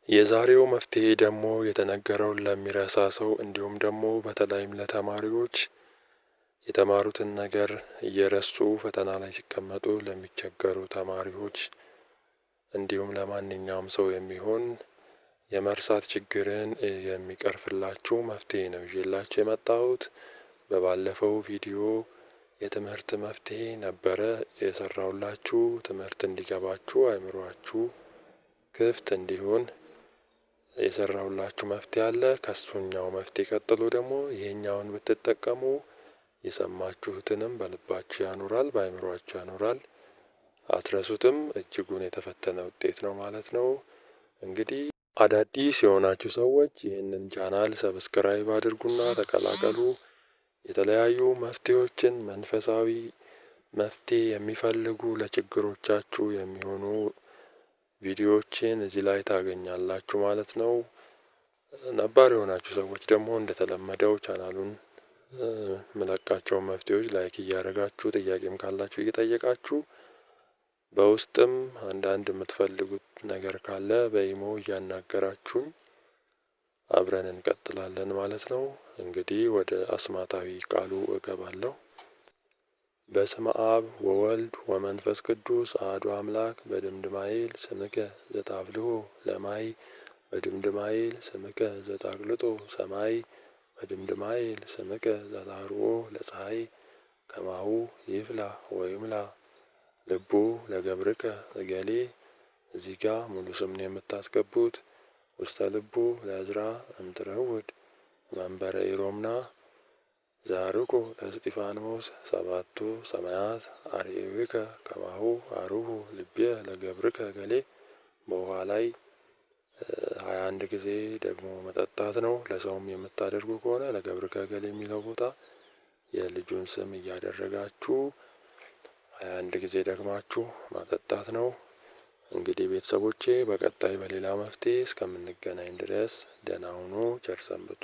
የዛሬው መፍትሄ ደግሞ የተነገረውን ለሚረሳ ሰው እንዲሁም ደግሞ በተለይም ለተማሪዎች የተማሩትን ነገር እየረሱ ፈተና ላይ ሲቀመጡ ለሚቸገሩ ተማሪዎች እንዲሁም ለማንኛውም ሰው የሚሆን የመርሳት ችግርን የሚቀርፍላችሁ መፍትሄ ነው ይዤላችሁ የመጣሁት። በባለፈው ቪዲዮ የትምህርት መፍትሄ ነበረ የሰራሁላችሁ። ትምህርት እንዲገባችሁ አእምሯችሁ ክፍት እንዲሆን የሰራሁላችሁ መፍትሄ አለ። ከሱኛው መፍትሄ ቀጥሎ ደግሞ ይሄኛውን ብትጠቀሙ የሰማችሁትንም በልባችሁ ያኖራል፣ በአእምሯችሁ ያኖራል፣ አትረሱትም። እጅጉን የተፈተነ ውጤት ነው ማለት ነው። እንግዲህ አዳዲስ የሆናችሁ ሰዎች ይህንን ቻናል subscribe አድርጉና ተቀላቀሉ። የተለያዩ መፍትሄዎችን መንፈሳዊ መፍትሄ የሚፈልጉ ለችግሮቻችሁ የሚሆኑ ቪዲዮዎችን እዚህ ላይ ታገኛላችሁ ማለት ነው። ነባር የሆናችሁ ሰዎች ደግሞ እንደተለመደው ቻናሉን ምለቃቸውን መፍትሄዎች like እያደረጋችሁ ጥያቄም ካላችሁ እየጠየቃችሁ በውስጥም አንዳንድ የምትፈልጉት ነገር ካለ በኢሞ እያናገራችሁኝ አብረን እንቀጥላለን ማለት ነው። እንግዲህ ወደ አስማታዊ ቃሉ እገባለሁ። በስመ አብ ወወልድ ወመንፈስ ቅዱስ አሐዱ አምላክ። በድምድማይል ስምከ ዘታብልሆ ለማይ በድምድማይል ስምከ ዘታቅልጦ ሰማይ በድምድማይል ስምከ ዘታርኦ ለፀሐይ ከማሁ ይፍላ ወይምላ ልቡ ለገብርከ እገሌ። እዚህ ጋ ሙሉ ስም ነው የምታስገቡት። ውስተ ልቡ ለእዝራ እምትረውድ መንበረ ኢሮምና ዛርቆ ለእስጢፋኖስ ሰባቱ ሰማያት አርኤዊከ ከማሁ አሩሁ ልብየ ለገብርከ እገሌ። በውሃ ላይ 21 ጊዜ ደግሞ መጠጣት ነው። ለሰውም የምታደርጉ ከሆነ ለገብርከ እገሌ የሚለው ቦታ የልጁን ስም እያደረጋችሁ 21 ጊዜ ደግማችሁ ማጠጣት ነው። እንግዲህ ቤተሰቦቼ በቀጣይ በሌላ መፍትሄ እስከምንገናኝ ድረስ ደህና ሁኑ። ቸር ሰንብቱ።